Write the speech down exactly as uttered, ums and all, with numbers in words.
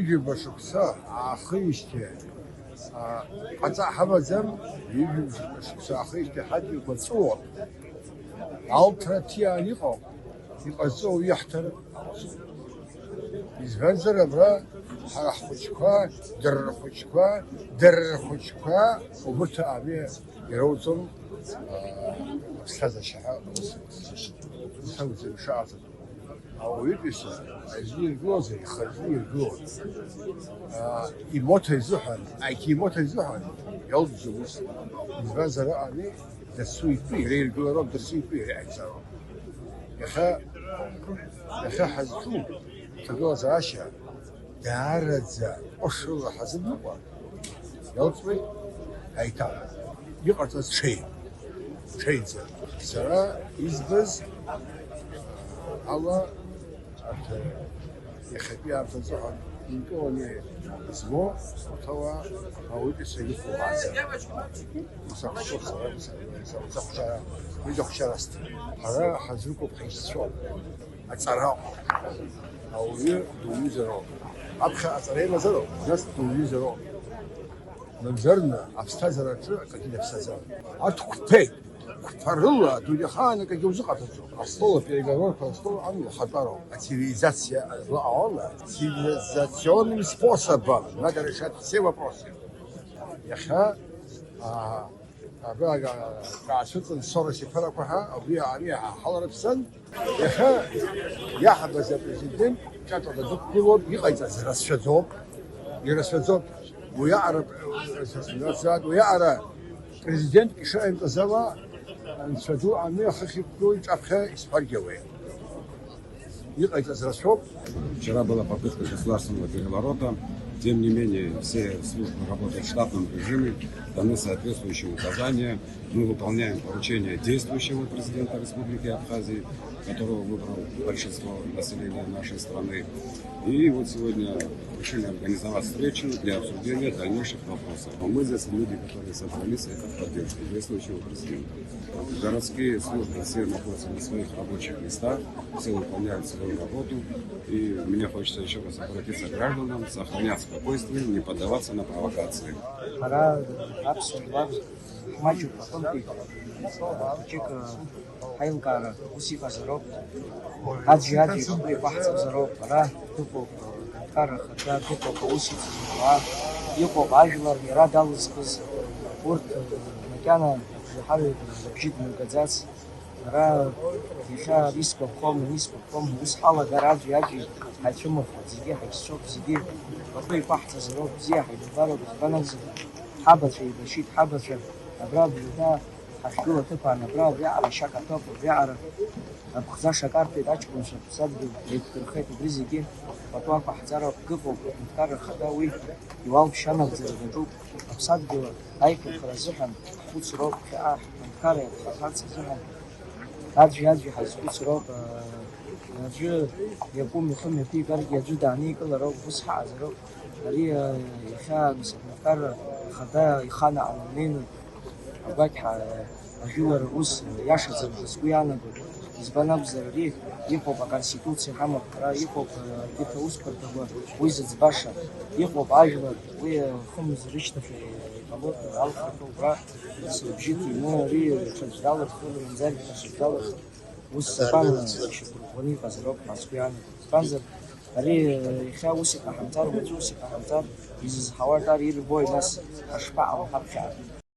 Ҩба шықәса аахижьҭеи, а, ҟаҵа ҳамаӡам, ҩажәа шықәса аахижьҭеи ҳадгьылқәа ҵәыуон. Алҭра ҭиаан иҟоуп, иҟазҵо уи иаҳҭар. Избанзар, абра ҳара ҳхәыҷқәа, дара рхәыҷқәа, дара рхәыҷқәа, убырҭ ами ироуӡом, а, аԥсҭазаашьа ҳәа ус, ус, ус акәӡам ишаҟаҵатәу. Ауаҩытәыҩса аӡәы иргылозар, ихазы иргылон. А, имоҭа изыҳәан, аиҭимоҭа изыҳәан иалҵӡом ус. Избанзар, аҟами дасу итәы иара иргылароуп, дасу итәы иара иҟаиҵароуп. Иахьа, иахьа ҳазҿу ҭагылазаашьа даараӡа ҟәышрала ҳазымныҟәар, иалҵуеит аиҭаҳәа. Иҟарҵаз ҽеим, ҽеимзар. Сара избаз ала, арҭ иахьатәи аамҭазы ҳәа инкыланы измоу урҭ ауаа ауаҩытәыҩса ирықәлаӡам. Ус ахәыҷуп сара, ус, ус, ус ахәшьара, уи ахәшьара асҭеит. Ҳара ҳазрықәуп ҳаишьцәоуп. Аҵара ауаҩы дуаҩызароуп. Аԥхьа аҵара имазароуп, нас дуаҩызароуп. Мамзарны аԥсҭазаараҿы акгьы даԥсаӡам. Арҭ қәԥеит, қәԥарыла адунеихаан акгьы узыҟаҵаӡом. Астол апереговорқәа астол ан лхатәароуп. Ацивилизациа лаҟала, цивилизационным способом надо решать все вопросы. Иахьа, а, абра, а, каацәыҵын Сорос иԥарақәа ҳәа, абри ами ҳаларыԥсан. Иахьа иаҳбаз апрезидент ҿаҿа дадықәгылоуп, иҟаиҵаз рацәаӡоуп, ирацәаӡоуп. Уиаҟара, уиаҟара президентк ишыҟаимҵаз ала, Анцәа ду ами ахыхь иқәгылоу иҿаԥхьа исԥаргьауеит. Иҟаиҵаз рацәоуп. Вчера была попытка государственного переворота. Тем не менее, все службы работают в штатном режиме, даны соответствующие указания. Мы выполняем поручения действующего президента Республики Абхазии, которого выбрал большинство населения нашей страны. И вот сегодня решили организовать встречу для обсуждения дальнейших вопросов. А мы здесь люди, которые собрались, это поддержка действующего президента. Городские службы все находятся на своих рабочих местах, все выполняют свою работу. И мне хочется еще раз обратиться к гражданам, сохранять спокойствие, не поддаваться на провокации. Ҳара аԥсуа жәлар ҳмаҷуп аҟынтәи, хәыҷык ҳаилкаара ус иҟазароуп. Аӡәи-аӡәи рхы еиқәаҳҵазароуп. Ара дыҟоуп аҳәынҭқарра ахада, дыҟоуп аусеицура ауаа, иҟоуп ажәлар иара далызхыз, урҭ макьана абжеиҳараҩык рыбжьы дмыргаӡац. Ара иахьа исгәаԥхом, исгәаԥхом, ус ҳалагар аӡәи-аӡәи ҳаицәымыӷхоит, зегьы ҳаиццоуп, зегьы пату еиқәаҳҵазароуп, бзиа ҳаибабароуп, избан акәзар, ҳабацәа еибашьит, ҳабацәа абра абжаҳәа ҳахьгылоу аҭыԥ аан, абра абриаҟара ашьа каҭәоуп, абриаҟара аԥхӡаша карҭәеит, аҷкәынцәа аԥсадгьыл еиқәдырхеит, убри зегьы пату ақәаҳҵароуп, акы ыҟоуп, аҳәынҭқарра ахада уи иуалԥшьа анагӡара даҿуп, аԥсадгьыл аиқәырхара азыҳәан ҳхәыцроуп, ԥхьаҟа ҳҳәынҭқарра иаԥхьаӡарц азыҳәан. Аӡәи-аӡәи ҳазхәыцроуп, аӡәы иакәым ихы мҩаԥигаргьы, аӡәы дааникылароуп, ус ҳаҟазароуп. Ари, а, иахьа, нас, аҳәынҭқарра ахада иханаҟны днеины агәақь ҳа-, ажәылара ус иашаӡам ҳәа сгәы иаанагоит. Избан акәзар, ари иҟоуп аконституциа ҳамоуп ҳара, иҟоуп, а, арбеҭ аусқәа рҭабы, уи зыӡбаша, иҟоуп ажәлар, уи, а, хымз рышьҭашәа иҟалоит, алхрақәа убра. Сыбжьы ҭины ари ҽаӡә далырхыр, мамзаргьы даҽаӡә далырхыр, ус закәан ишьақәырӷәӷәаны иҟазароуп ҳәа сгәы иаанагоит. Избанзар, ари иахьа ус иҟаҳамҵар, уаҵәы ус иҟаҳамҵар, изызҳауа ар ирбои нас, ҳашԥаҟало ҳаԥхьаҟа?